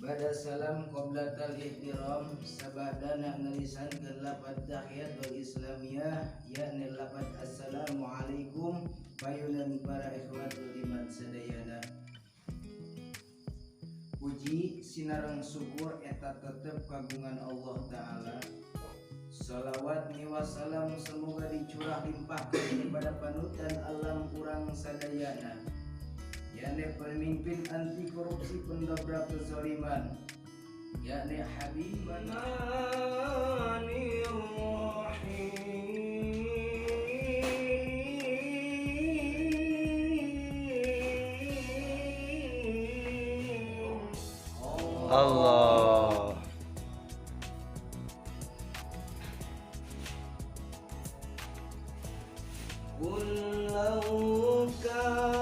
Bada salam qoblatal ihtiram sabadana ngelisankeun lafaz tahiyatul islamiyah yakni lafaz assalamualaikum payunan para ikhwatul iman sadayana. Puji sinareng syukur eta tetep kagungan Allah Ta'ala. Salawat ni wassalam semoga dicurah limpahkan kepada panutan alam urang sadayana, yakni pemimpin anti korupsi pendobrak kezaliman, yakni Habibana. Allah. Qul law kana